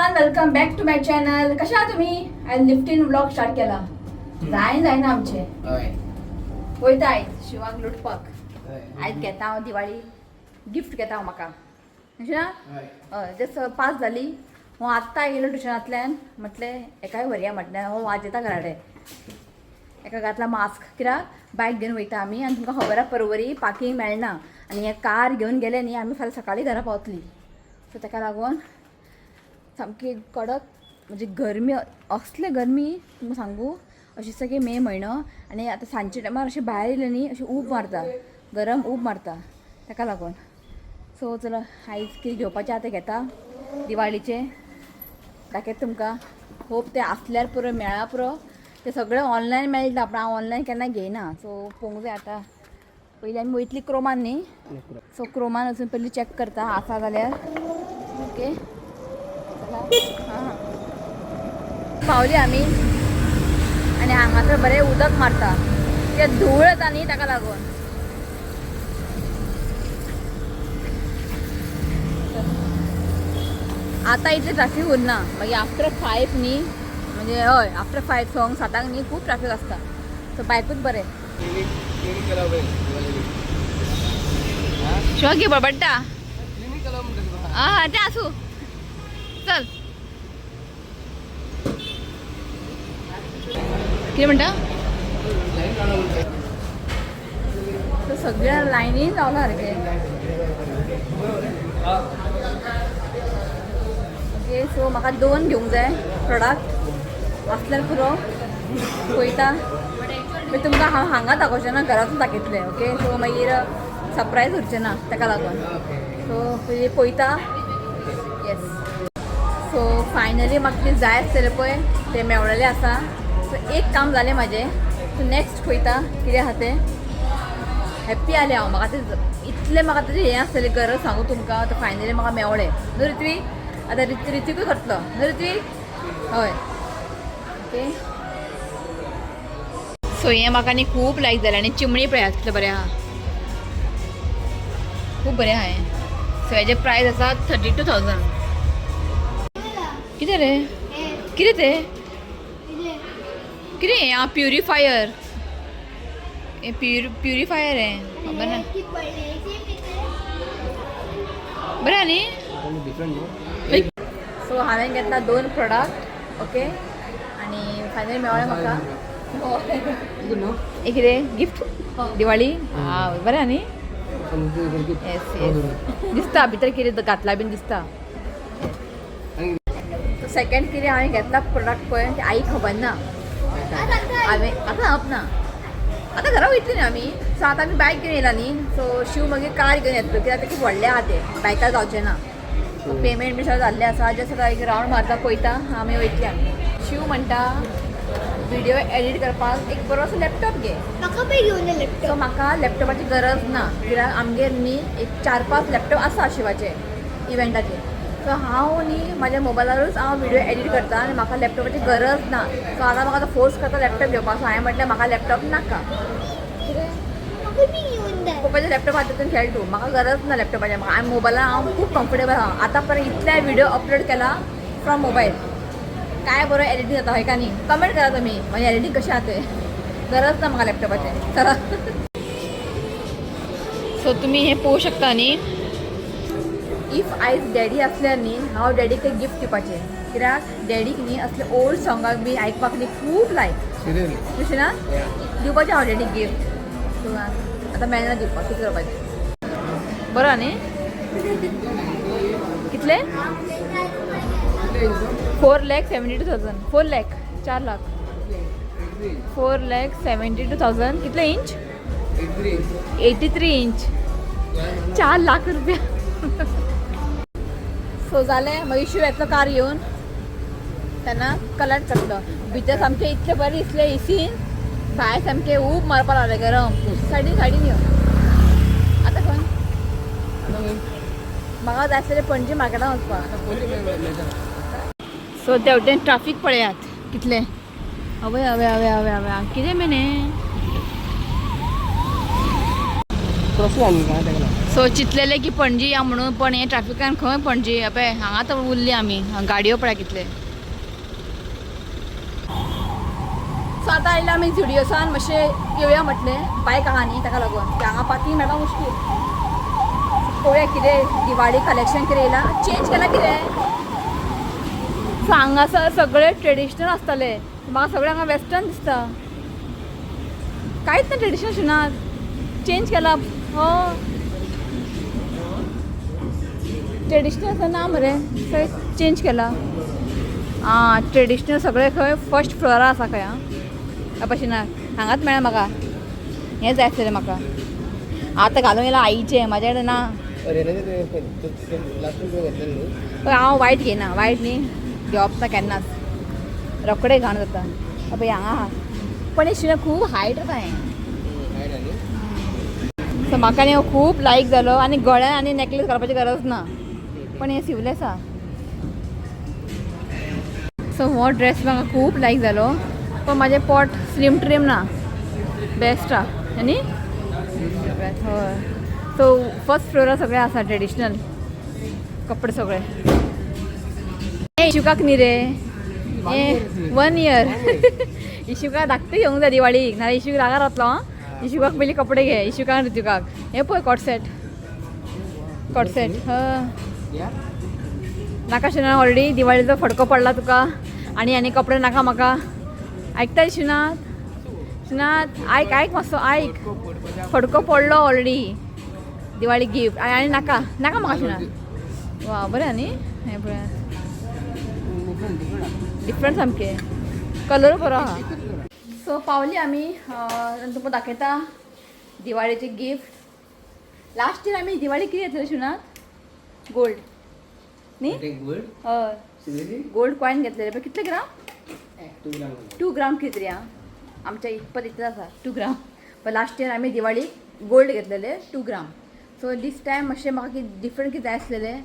Everyone, welcome back to my channel. कशा आहात तुम्ही? आयज लिफ्टीन व्लॉग स्टार्ट केला. जाय जायना आमचे. हय. वयता आयज शिवाक लुटपाक. हय. आयज घेता हांव दिवाळी गिफ्ट घेता हांव म्हाका, अशें ना? हय. हय, जस्ट पास जाली. हांव आत्तां येयलो ट्युशनांतल्यान, म्हटलें एकाय व्हरया, म्हटलें हो वाज येता घरा कडेन. एका घातला मास्क कित्याक बायक घेवन वयता आमी आनी तुमकां खबर आहा परवरी पार्किंग मेळना आनी हे कार घेवन गेले न्ही आमी फाल्यां सकाळीं घरा पावतली. सो ताका लागून सामकी कडक म्हणजे गरमी, असले गरमी तुमकां सांगू, अशें दिसता की मे म्हयनो. आनी आतां सांजचे टायमार अशें भायर येयलें न्ही, अशें ऊब मारता, गरम ऊब मारता, ताका लागून. सो चला, आयज कितें घेवपाचें आतां घेता दिवाळीचें, दाखयता तुमकां. होप तें आसल्यार पुरो, मेळ्ळा पुरो. तें सगळें ऑनलायन मेळटा, पूण हांव ऑनलायन केन्ना घेयना. सो पळोवंक जाय आतां. पयलीं आमी वयतली क्रोमान न्ही, सो क्रोमान वचून पयलीं चॅक करता आसा जाल्यार. ओके, चला. हां, पावली आमी आनी हांगासर बरें उदक मारता, ते धूळ येता न्ही ताका लागून. आतां इतलें ट्राफीक उरना, मागीर आफ्टर 5 न्ही, म्हणजे हय आफ्टर 5 सक 7 न्ही खूब ट्राफीक आसता. सो बायकूच बरें. क्लिनिक क्लिनिक केला पळय दिवाळेक. शिवा घे बडबडटा. क्लिनिक केला म्हणटा तुका. आं तें आसूं, चल. कितें म्हणटा? लायन काडा म्हणटा. तो सगळ्या लायनीन रावला सारकें. ओके, सो म्हाका दोन घेवंक जाय प्रोडक्ट, आसल्यार पुरो. पळयता मागीर तुमकां. हांव हांगा दाखोवचें ना, घरातूच दाखयतलें. ओके, सो मागीर सरप्रायज उरचें ना ताका लागून. सो पयलीं पळयता. येस, सो फायनली म्हाका कितें जाय आसतलें पळय तें मेवळेलें आसा. सो एक काम जालें म्हाजें. सो नेक्स्ट पळयता कितें आहा तें. हॅप्पी आलें हांव. म्हाका तें इतलें म्हाका तेजें हें आसतलें गरज, सांगू तुमकां, आतां फायनली म्हाका मेवळें. न्हू ऋत्वीक? आतां ऋत्विकूय करतलो न्हू ऋत्वीक? हय. ओके, सो हें म्हाका न्ही खूब लायक जालें. आनी चिमणी पळयात कितलें बरें आहा, खूब बरें आहा हें. सो हेजें प्रायस आसा 32,000. कितें रे, कितें तें, कितें हें? आं, प्युरिफायर हें, प्युरिफायर हें, खबर ना. बरें आहा न्ही? डिफरंट न्हू. सो हांवें घेतला दोन प्रोडक्ट. ओके, आनी फायनली मेवळें म्हाका. न्हू. हे कितें गिफ्ट दिवाळी. आं, बरें आहा न्ही? येस येस, दिसता भितर कितें घातला बीन दिसता. सेकंड कितें हांवें घेतला प्रोडक्ट पळय, ते आई खबर ना. हांवें आतां हाप ना, आतां घरा वयतली न्ही आमी. सो आतां आमी बायक घेवन येयला न्ही, सो शिव मागीर कार घेवन येतलो, कित्याक तेका व्हडलें आहा तें, बायकार जावचें ना. सो पेमेंट बी सगळें जाल्लें आसा, जस्ट आतां एक रावंड मारता, पळयता, आमी वयतली. आमी शिव म्हणटा व्हिडिओ एडिट करपाक एक बरोसो लॅपटॉप घे. म्हाका पळय घेवन सो म्हाका लॅपटॉपाची गरज ना, कित्याक आमगेर न्ही एक चार पांच लॅपटॉप आसा शिवाचे इव्हेंटाचे. सो हांव न्ही म्हाज्या मोबायलारूच हांव व्हिडिओ एडिट करता आनी म्हाका लॅपटॉपाची गरज ना. सो आतां म्हाका तो फोर्स करता लॅपटॉप घेवपाक. सो हांवें म्हटलें म्हाका लॅपटॉप नाका. कितें? म्हाका बी घेवन जाय. पप्पाच्या लॅपटॉप हातातून खेळ तूं. म्हाका गरज ना लॅपटॉपाची. म्हाका हांवें मोबायलान हांव खूब कम्फर्टेबल आहा. आतां पर्यंत इतले व्हिडिओ अपलोड केला फ्रॉम मोबायल. काय बरो एडिटींग जाता, हय का न्ही? कमेंट करा तुमी म्हाजी एडिटींग कशें आहा तें. गरज ना म्हाका लॅपटॉपाचें. चला, सो तुमी हें पळोवंक शकता न्ही, if आयज डॅडी आसल्यार न्ही, हांव डॅडीक एक गिफ्ट दिवपाचें, कित्याक डॅडीक न्ही असले ओल्ड सॉंगाक बी आयकपाक न्ही खूब लायक. सिरियसली. तशें ना, दिवपाचें हांव डॅडीक गिफ्ट. सो आतां मेळना दिवपाक, कितें करपाचें? बरो न्ही? कितले? 4,72,000. 4 लॅक, 4 लाख, 4,72,000. कितले इंच? 83 इंच. 4 लाख रुपया. सो जालें, मागीर शिव येतलो कार घेवन तेन्ना कलर करतलो. भितर सामकें इतलें बरें दिसलें एसीन, भायर सामकें ऊब मारपाक लागलें गरम. सायडीन सायडीन यो. आतां खंय म्हाका जाय आसलें पणजे मार्केटान वचपाक. सो तेवटेन ट्राफीक पळयात कितलें. अवय अवय अवय अवय अवय, कितें मेने. क्रॉसिंग आनी काय ताका लागून. सो चिंतलेलें की पणजी या म्हणून, पण हे ट्रॅफिकान खंय पणजी. पळय हांगा तर उरली आमी. गाडयो पळय कितले. सो आतां आयला आमी झुडियोसान. मातशें येवया म्हटलें, बायक आहा न्ही ताका लागून की हांगा पार्किंग मेळपाक मुश्कील. पळोवया कितें दिवाळी कलेक्शन कितें येयलां, चेंज केलां कितें. सो हांगासर सगळे ट्रेडिशनल आसताले, म्हाका सगळें हांगा वेस्टर्न दिसता. कांयच ना ट्रेडिशनल शिनात, चेंज केला. हो, ट्रेडिशनल असं ना मरे, सगळें चेंज केला. आं, ट्रेडिशनल सगळें खंय फर्स्ट फ्लोरा आसा खंय. आं, भशेन हांगाच मेळ्ळा म्हाका. हें जाय आसलेलें म्हाका. आतां घालूंक येयला आईचें, म्हाजे कडेन ना. अरे लास्ट टायम घेतलें न्हू. पळय, हांव वायट घेयना. वायट न्ही घेवप ना केन्नाच, रोखडें घाण जाता. पळय हांगा आहा, पण हें शिणें खूब हायट आसा हें. हायट आनी सो म्हाका न्ही हो खूब लायक जालो आनी गळ्यान आनी नेकलेस घालपाची गरज ना, पण हें सिवलें आसा. सो हो ड्रेस म्हाका खूब लायक जालो, पण म्हाजें पोट स्लीम ट्रीम ना, बेस्ट आहा न्ही. हय, सो फर्स्ट फ्लोरार सगळें आसा ट्रेडिशनल कपडे सगळे. हे इशुकाक न्ही रे, हे वन इयर इशुका धाकटे घेवंक जाय दिवाळीक, नाल्यार इशूक रागार जातलो. आं, इशुकाक पयलीं कपडे घे, इशुका आनी ऋतुकाक. हे पळय कॉटसेट, कॉटसेट. हय. या. नाका शिना, ऑलरेडी दिवाळीचो फडको पडला तुका आनी आनी कपडे नाका म्हाका. आयकता शिनात? शिनात, आयक आयक मातसो आयक. फडको पडलो ऑलरेडी, दिवाळी गिफ्ट आनी आनी नाका नाका म्हाका शिनात. वा, बरें न्ही हें पळय. Different different. डिफरंट सामकें, कलर बरो आहा. सो पावली आमी. तुमकां दाखयता दिवाळीचे गिफ्ट. लास्ट इयर आमी दिवाळी कितें घेतलें शिवनाथ? गोल्ड न्ही? गोल्ड. हय. सिरियसली? गोल्ड कॉयन घेतलेले पण कितले ग्राम? 2 ग्राम. 2 ग्राम कितें तरी आं, आमच्या इतपत इतलें आसा 2 ग्राम. पण लास्ट इयर आमी दिवाळीक गोल्ड घेतलेले 2 ग्राम. सो दीस टायम मातशें म्हाका कितें डिफरंट कितें जाय आसलेलें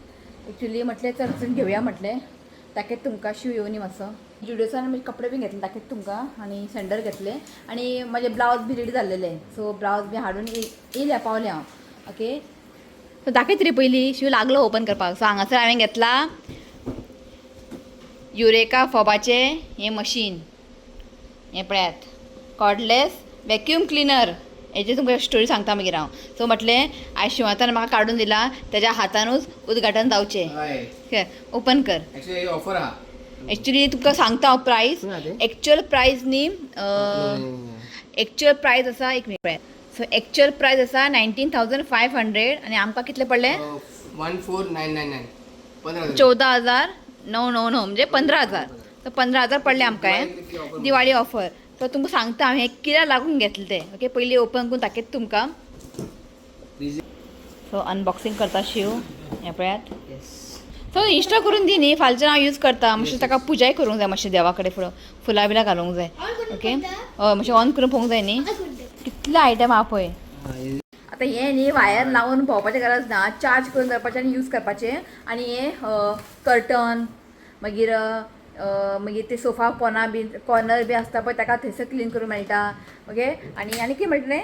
एक्चुली. म्हटलें चल वचून घेवया म्हटलें. दाखयता तुमकां. शू येवनी मातसो. जुडियोसान आमी कपडे बी घेतले, दाखयता तुमकां. आनी सँडल घेतले आनी म्हाजे ब्लावज बी रेडी जाल्लेले. सो ब्लावज बी हाडून येयल्या, पावलें हांव. ओके, सो दाखयत रे पयलीं. शू लागलो ओपन करपाक. सो हांगासर हांवें घेतला युरेका फोबाचें हें मशीन. हें पळयात, कॉर्डलेस वॅक्यूम क्लिनर. हेची तुमकां स्टोरी सांगता मागीर हांव. सो म्हटलें आयज शिवातान म्हाका काडून दिला, तेज्या हातानूच उद्घाटन जावचें. हय. ओपन कर. एक्चुअली ऑफर आहा. एक्चुली तुमकां सांगता हांव प्रायस. खंय आहा तें? एक्चुअल प्रायस न्ही, एक्चुअल प्रायस आसा, एक मिनिट पळयात. सो एक्चुअल प्रायस आसा 19,500 आनी आमकां कितले पडले? 14999, 15,000. 14,999, म्हणजे 15,000. तर 15,000 पडले आमकां हें दिवाळी ऑफर. सो तुमकां सांगता हांव हें कित्याक लागून घेतलें तें. ओके, पयलीं ओपन करून दाखयता तुमकां. सो अनबॉक्सिंग करता शिव. हें पळयात. सो इन्स्टॉल करून दी न्ही, फालच्यान हांव यूज करता. मातशें ताका पुजाय करूंक जाय, मातशें देवा कडेन फुडें फुलां बिलां घालूंक जाय. ओके, हय, मातशें ऑन करून पळोवंक जाय न्ही. कितले आयटम आहा पळय. आतां हें न्ही वायर लावन भोंवपाचें गरज ना, चार्ज करून दवरपाचें आनी यूज करपाचें. आनी हें कर्टन, मागीर मागीर ते सोफा कोना बी कॉर्नर बी आसता पळय, ताका थंयसर क्लीन करूंक मेळटा. ओके, आनी आनी कितें म्हणटलें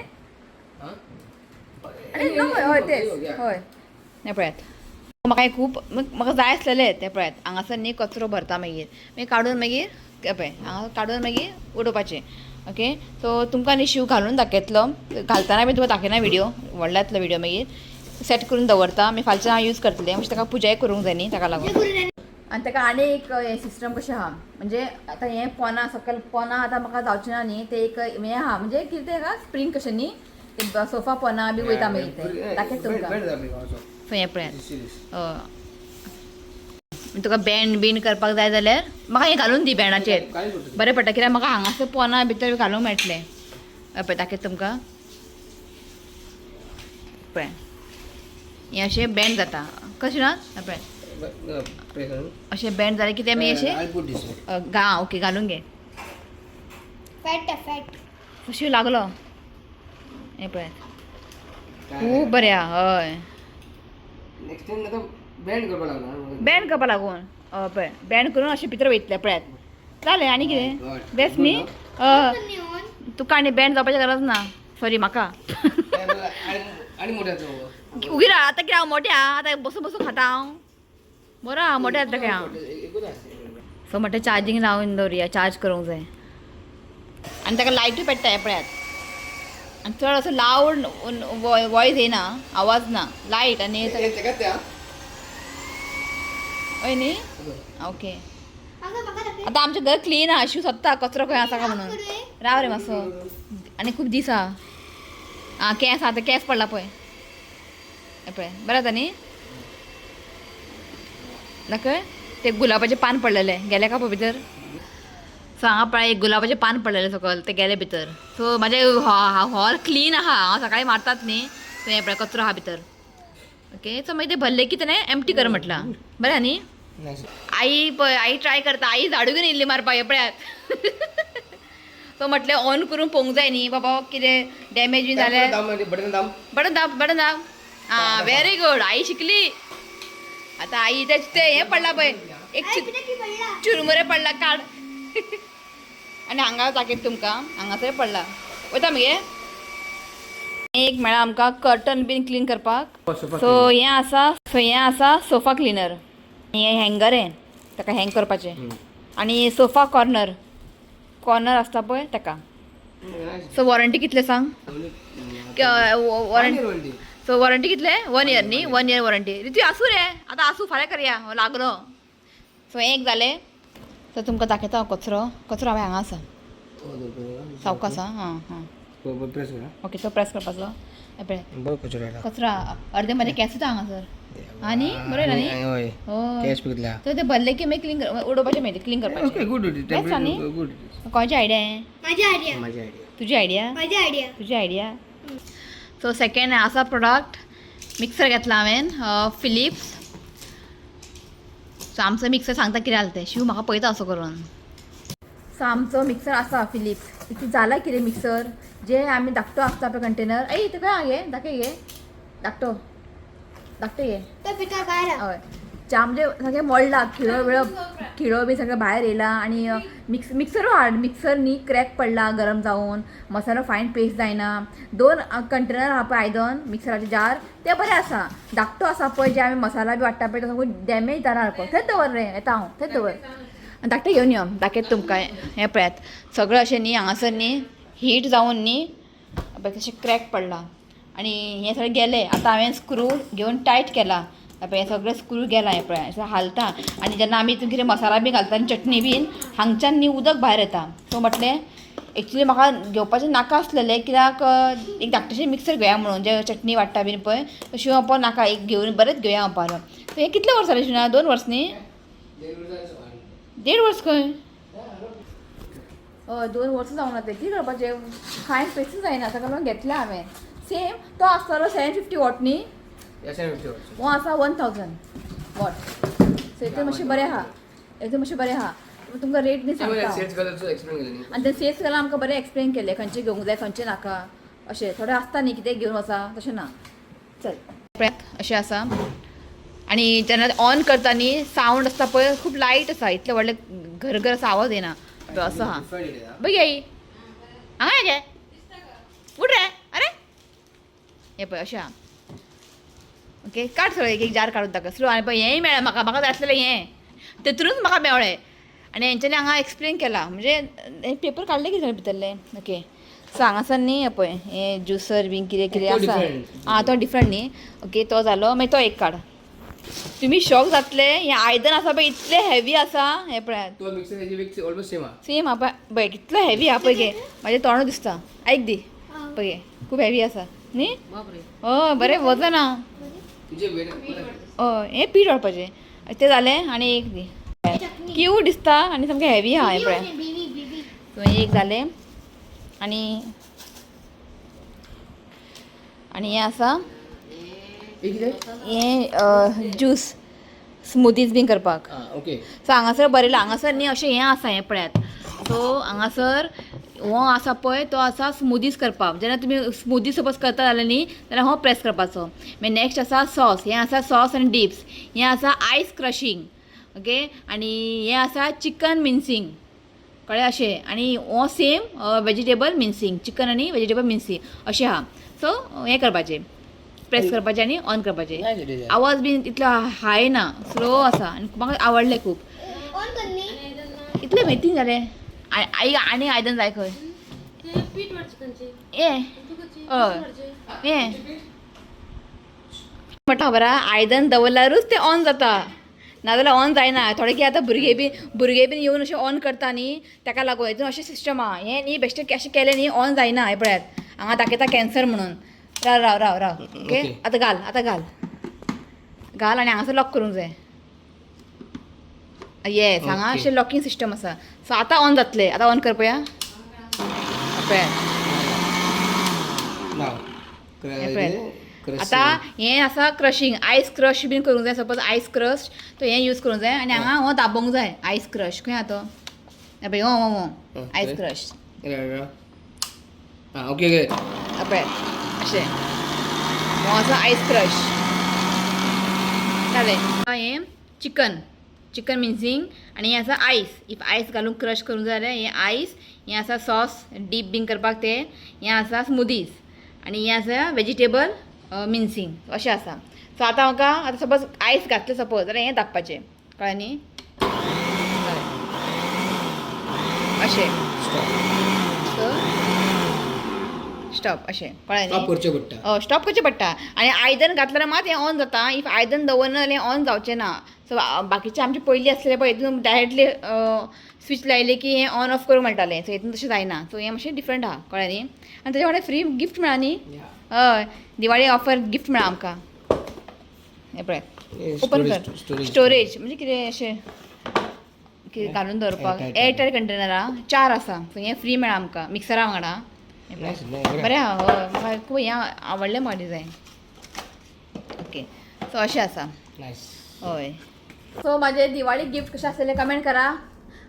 आनी नो? हय, तेच. हय, हें पळयात, म्हाका हें खूब म्हाका जाय आसलेलें. तें पळयात, हांगासर न्ही कचरो भरता, मागीर मागीर काडून, मागीर हें पळय हांगा काडून मागीर उडोवपाचें. ओके, सो तुमकां न्ही शू घालून दाखयतलो. घालतना बी तुमकां दाखयना व्हिडियो, व्हडलो येतलो व्हिडियो. मागीर सेट करून दवरता मागीर फालच्यान हांव यूज करतलें. मातशें ताका पुजाय करूंक जाय न्ही ताका लागून. आनी ताका आनी एक हें सिस्टम कशें आहा, म्हणजे आतां हें पोना सकयल पोना आतां म्हाका जावचें ना न्ही, तें एक हें आहा, म्हणजे कितें तेका स्प्रींग कशें न्ही, ते सोफा पोना बी वयता मागीर तें. दाखयता तुमकां. सो हें पळयात. हय, तुका बँड बीन करपाक जाय जाल्यार म्हाका हें घालून दी बँडाचेर, बरें पडटा. कित्याक म्हाका हांगासर पोना भितर घालूंक मेळटलें. हय, पळय, दाखयता तुमकां. पळय, हें अशें बँड जाता कशें ना. पळय, अशें बँड जालें की तें मागीर अशें गा. ओके, घालून घे. Fat fat. कशी लागलो हें पळयात, खूब बरें आहा. हय. नेक्स्ट टाइम आतां बँड करपाक लागला. बँड करपा लागून. हय, पळय, बँड करून अशें भितर वयतलें. पळयात, जालें. आनी कितें बेस्ट न्ही. हय, तुका आनी बँड जावपाची गरज ना. सॉरी, म्हाका. आनी मोठे जातलो. उगी राव आतां कितें हांव मोठें आहा, आतां बसून बसून खाता हांव. बरो आहा, मोठें जातलें खंय हांव. एकूच आसा. सो म्हटलें चार्जींग लावन दवरुया, चार्ज करूंक जाय. आनी ताका लायटूय पेट्टा हें पळयात. आनी चड असो लावड वॉयस येना, आवाज ना, लायट आनी तेकाच ते. हय न्ही. ओके. अगं म्हाका दाखय. आतां आमचें घर क्लीन आहा, शिव सोदता कचरो खंय आसा काय म्हणून. राव रे मातसो, आनी खूब दीस आहा. आं, केंस आतां केंस पडला पळय, हें पळय, बरें जाता न्ही. दाखय ते गुलाबाचें पान पडलेलें गेलें का पळय भितर. सो हांगा पळय एक गुलाबाचें पान पडलेलें सकयल, तें गेलें भितर. सो म्हाजें हॉल क्लीन आहा, हांव सकाळीं मारतात न्ही. सो हें पळय कचरो आहा भितर. ओके, सो मागीर तें भरलें की तेणें एम्प्टी कर म्हटलां, बरें न्ही. आई पळय, आई ट्राय करता, आई झाडू घेवन येयल्ली मारपाक हें पळयात. सो म्हटलें ऑन करून पळोवंक जाय न्ही बाबा, कितें डॅमेज बी जाल्यार. बटन दाम. बटन दाब, बटन दाब. आं, व्हेरी गुड, आई शिकली आतां. आई तें तें हें पडलां पळय एक आई कितें की पडला. चुरमुरे पडला, काड. आनी हांगा दाखयता तुमकां, हांगासर पडला. वयता मगे एक मेळ्ळा आमकां कर्टन बीन क्लीन करपाक. सो हें आसा, सो हें आसा सोफा क्लिनर. हें हँगर हें ताका हँग करपाचें. आनी सोफा कॉर्नर, कॉर्नर आसता पळय ताका. सो वॉरंटी कितले सांग? वॉरंटी, सो वॉरंटी कितले? 1 इयर न्ही? 1 इयर वॉरंटी. रितू आसूं रे, आतां आसूं, फाल्यां करया, हो लागलो. सो हें एक जालें. सो तुमकां दाखयता हांव कचरो. कचरो हांवें हांगा आसा, सावकास. आं हां हां. प्रेस करा. ओके, सो प्रेस करपाचो हें पळय. बरो कचरो येयला. कचरो अर्दे म्हजे केंसूच हांगासर. आनी बरें न्ही? हय. हय. कॅश पिकल्या. सो ते भरले की मागीर क्लीन उडोवपाचें, मागीर क्लीन ओके. करपाचें. गुड. Best न्ही? गुड. कोणाची आयडिया हें? माझी आयडिया. माझी आयडिया. तुजी आयडिया. माझी आयडिया. तुजी आयडिया. सो सेकंड आसा प्रोडक्ट, मिक्सर घेतला हांवें फिलिप्स. सो आमचो मिक्सर सांगता कितें जालें तें. शिव म्हाका पळयता असो करून. सो आमचो मिक्सर आसा फिलिप्स. इतू जाला कितें मिक्सर जे आमी धाकटो आसता पळय कंटेनर. ऐ तुका हांव गे दाखय गे, धाकटो धाकटो गे. तो भितर भायर आहा. हय, च्या म्हणजे सगळें मोडला, खिळो बिळो खिळो बी सगळें भायर येयला. आनी मिक्सरूय हाड, मिक्सर न्ही क्रॅक पडला गरम जावन, मसालो फायन पेस्ट जायना. दोन कंटेनर आहा पळय आयदन मिक्सराचे जार, ते बरें आसा. धाकटो आसा पळय जे आमी मसाला बी वाडटा पळय, तो सामको डॅमेज जाला सारको. थंयच दवर रे, येता हांव, थंयच दवर. आनी धाकटें घेवन यो, दाखयता तुमकां. हें पळयात सगळें अशें न्ही हांगासर न्ही हीट जावन न्ही पळय कशें क्रॅक पडला. आनी हें सगळें गेलें. आतां हांवें स्क्रू घेवन टायट केला पळय, हें सगळें स्क्रू गेला. हें पळय अशें हालता. आनी जेन्ना आमी हितून कितें मसाला बी घालता आनी चटणी बीन, हांगच्यान न्ही उदक भायर येता. सो म्हटलें एक्चुली म्हाका घेवपाचें नाका आसलेलें, कित्याक एक धाकटेशें मिक्सर घेवया म्हणून, जे चटणी वाडटा बीन पळय तशी. हांव नाका, एक घेवन बरेंच घेवया म्हणपाक. सो हें कितले वर्स जालें शिवना? 2 वर्स न्ही? 1.5 वर्स खंय? हय, 2 वर्सां जावंक ना. तें कितें करपाचें, फायन पेस्टूच जायना. ताका लागून घेतलें हांवें. सेम तो आसतलो 750 what न्ही? हो आसा 1000 what. सो हेतून मातशें बरें आहा, हेतून मातशें बरें आहा. तुमकां रेट न्ही सांगता. सेल्स गर्लाचो एक्सप्लेन केलें न्ही. आनी ते सेल्स गर्लान आमकां बरें एक्सप्लेन केलें, खंयचें घेवंक जाय खंयचें नाका. अशें थोडें आसता न्ही कितें घेवन वचा, तशें ना. चल पळयात अशें आसा. आनी जेन्ना ऑन करता न्ही सावंड आसता पळय, खूब लायट आसा, इतलें व्हडलें घर घर असो आवाज येना असो आहा. बघ आई हांगा गे, उठ रे. अरे हें पळय अशें आहा. ओके, काड सगळें एक एक जार काडून दाखय स्लो. आनी पळय हेंय मेळ्ळें म्हाका, म्हाका जाय आसलेलें हें तेतूनच म्हाका मेवळें. आनी हेंच्यांनी हांगा एक्सप्लेन केलां, म्हणजे हें पेपर काडले कितें भितरले. ओके, सो हांगासर न्ही हें पळय हें ज्युसर बीन कितें कितें तो आसा. different. आं, तो डिफरंट न्ही. ओके, तो जालो. मागीर तो एक काड. तुमी शॉक जातले, हें आयदन आसा पळय इतलें हेवी आसा. हें पळयात. तो मिक्सर हेजी वेग ऑलमोस्ट सेम आहा. सेम आहा पळय, कितलो हेवी आहा पळय गे, म्हाजें तोंड दिसता. आयक दी पळय खूब हेवी आसा न्ही. हय, बरें वजन आहा. तुजें वेट. हय, हें पीठ वाडपाचें तें जालें. आनी एक दी. चटणी. क्यूट दिसता आनी सामकें हेवी आहा. हें पळय. बीबी बीबी. सो एक जालें. आनी आनी हें आसा एक कितें? हें ज्यूस स्मुदीज बीन करपाक. आं, ओके. सो हांगासर बरयलां, हांगासर न्ही अशें हें आसा, हें पळयात. सो हांगासर हो आसा पळय, तो आसा स्मुदीज करपाक. जेन्ना तुमी स्मुदी सपोज करता जाल्यार न्ही, जाल्यार हो प्रेस करपाचो. मागीर नेक्स्ट आसा सॉस, हें आसा सॉस आनी डिप्स. हें आसा आयस क्रशींग. ओके, आनी हें आसा चिकन मिन्सींग, कळ्ळें अशें. आनी हो सेम वेजिटेबल मिन्सींग, चिकन आनी वेजिटेबल मिन्सींग अशें आहा. सो हें करपाचें, प्रेस करपाचें आनी ऑन करपाचें. Nice design. आवाज बीन इतलो हाय ना, स्लो आसा आनी म्हाका आवडलें खूब. ऑन कर न्ही. इतलें मेथीन जालें. आई आनी आयदन जाय खंय. ए हय हें म्हटल्यार खबर आहा, आयदन दवरल्यारूच तें ऑन जाता, नाजाल्यार ऑन जायना. थोडे कितें आतां भुरगे बीन येवन अशें ऑन करता न्ही, ताका लागून हितून अशें सिस्टम आहा. हें न्ही बेश्टें अशें केलें न्ही ऑन जायना. हें पळयात, हांगा दाखयता कॅन्सर म्हणून. राव राव राव राव. ओके. ओके. आतां घाल, आतां घाल, घाल आनी हांगासर लॉक करूंक जाय. येस, हांगा अशें लॉकींग सिस्टम आसा. सो आतां ऑन जातलें. आतां ऑन कर पळया, पळयात. नाव हें पळयात, आतां हें आसा क्रशिंग. आयस क्रश बीन करूंक जाय, सपोज आयस क्रश तो हें यूज करूंक जाय आनी हांगा हो दाबोवंक जाय. आयस क्रश खंय आहा तो? हें पळय, हो हो हो, आयस क्रश. आं, ओके ओके. पळयात, अशें हो आसा आयस क्रश. जालें. हें चिकन मिन्सिंग आनी हें आसा आयस. If आयस घालून क्रश करूंक जाय जाल्यार हें आयस. हें आसा सॉस डीप बीन करपाक तें. हें आसा स्मुदीज आनी हें आसा वेजिटेबल मिन्सिंग, अशें आसा. सो आतां म्हाका आतां सपोज आयस घातलें सपोज जाल्यार हें दाखपाचें, कळ्ळें न्ही? जालें अशें. स्टॉप. सो स्टॉप अशें, कळ्ळें स्टॉप न्ही? करचें पडटा. हय, स्टॉप करचें पडटा आनी आयदन घातल्यार मात हें ऑन जाता. If आयदन दवरना जाल्यार ऑन जावचें ना. सो बाकीचें आमचें पयलीं आसलें पळय, हितून डायरेक्टली स्विच लायलें की हें ऑन ऑफ करूंक मेळटालें. सो हितून तशें जायना. सो हें मातशें डिफरंट आहा, कळ्ळें न्ही? आनी तेज्या वांगडा फ्री गिफ्ट मेळ्ळा न्ही. हय, दिवाळी ऑफर गिफ्ट मेळ्ळा आमकां. हें पळय, ओपन कर. स्टोरेज. स्टोरेज म्हणजे कितें अशें कितें घालून दवरपाक. Airtight. एअरटायट कंटेनर आहा, चार आसा. सो हें फ्री मेळ्ळा आमकां मिक्सरा वांगडा. हें पळय. Nice, nice. बरें आहा. हय, म्हाका खूब हें आवडलें म्हाका डिजायन. ओके, सो अशें आसा. नायस. हय, सो म्हाजें दिवाळी गिफ्ट कशें आसलेलें कमेंट करा.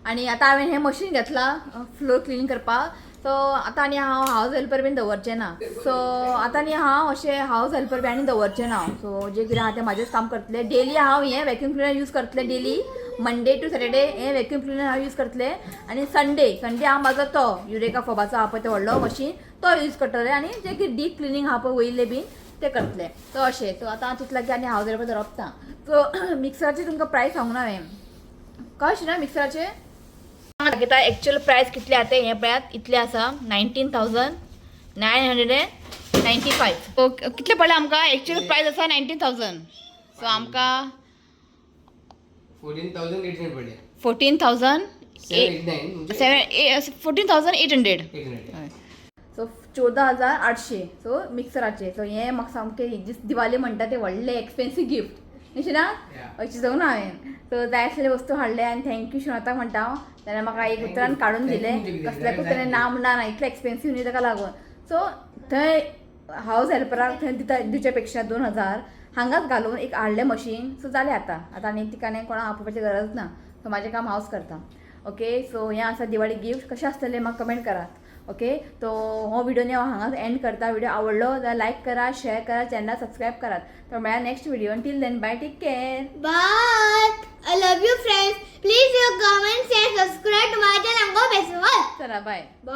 आनी आतां हांवें हें मशीन घेतलां फ्लोर क्लिनींग करपाक. सो आतां आनी हांव हावज हेल्पर बीन दवरचें ना. सो आतां आनी हांव अशें हावज हेल्पर बी आनी दवरचें ना. सो जें कितें आहा तें म्हाजेंच काम करतलें. डेली हांव हें वॅक्यूम क्लिनर यूज करतलें. डेली मंडे टू सॅटर्डे हें वॅक्यूम क्लिनर हांव यूज करतलें आनी संडे हांव म्हाजो तो युरेका फोबाचो आहा पळय, तो व्हडलो मशीन, तो यूज करतलें आनी जें कितें डीप क्लिनींग आहा पळय वयलें बीन तें करतलें. सो अशें. सो आतां हांव चिंतलां की आनी हावज हेल्पर दवरप ना. सो मिक्सराची तुमकां प्रायस सांगूं ना हांवें, कशें ना मिक्सराचें दाखयता. एक्चुअल प्रायस कितले आहा ते हें पळयात, इतले आसा, 19,995. सो कितले पडले आमकां? एक्चुअल प्रायस आसा 19,000, सो आमकां 14,800 पडले. 14,000 789 म्हणजे 7, 14,800. 800. सो 14,800. सो मिक्सराचे. सो हें म्हाका सामकें दिवाळी म्हणटा तें व्हडलें एक्सपेन्सीव गिफ्ट अशें ना. अशें जावं ना हांवें. सो जाय आसलेले वस्तू हाडले आनी thank you शिवनाथाक म्हणटा हांव. जाल्यार म्हाका एक उतरान काडून दिलें, कसल्याकूच ताणें ना म्हणना ना, इतलें एक्सपेन्सीव न्ही ताका लागून. सो थंय हावज हेल्पराक थंय दिता दिवच्या पेक्षा 2,000 हांगाच घालून एक हाडलें मशीन. सो जालें आतां. आतां आनी तिका आनी कोणाक आपोवपाची गरज ना. सो म्हाजें काम हांवच करता. ओके, सो हें आसा दिवाळी गिफ्ट. कशें आसतलें म्हाका कमेंट करात. ओके, तो हो व्हिडिओ न्ही हांव हांगाच एंड करता. व्हिडिओ आवडलो जाल्यार लायक करा, शेअर करा, चॅनलाक सबस्क्रायब करात. तर मेळ्या next video. Till then, bye, take care. Bye. I love you, friends. Please your comment, share, subscribe to my channel. Go best. चला, बाय. Bye.